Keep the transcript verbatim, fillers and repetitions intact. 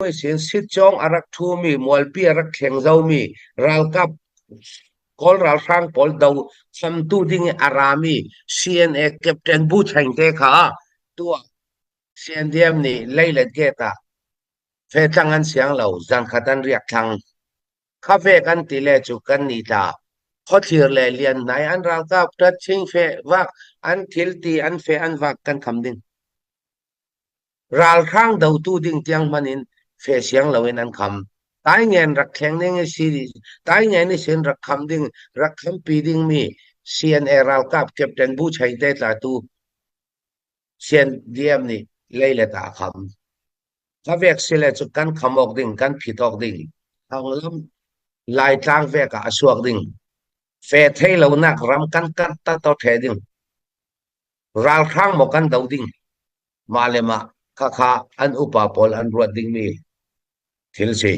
Hui sin sit cawng a rak thu mi, mualpi a rak thleng zo mi, ralkap Kawl ralhrang pawl do khamtu ding i a ra mi C N A captain Bu Chaing te kha tuah C N D M nih Leilet gate ah feh tlang an siang lo, zan khat an riak thlang. Kha vek an ti le cu kan ni ta khuathlir le lian hnai an ralkap ṭat ching feh vak an thil ti an feh an vak kan kham ding. Ralhrang dotu ding tiang hmanin feh siang loin an kham. Taingen rak thleng ding i si, Taingen i sin rak kham ding, rak khampi ding mi C N A ralkap captain Bu Chaing te tla tu C N D M nih Leilet ah a kham. Kha vek si le cu kan kham awk ding, kan phit awk ding. Thanglam Laitlang vek ah a suak ding. Feh thei lonak ram kan kan ta tawh ṭhe ding. Ralhrang maw kan do ding. Mah le mah kha kha an upa pawl an ruat dingmi thil si.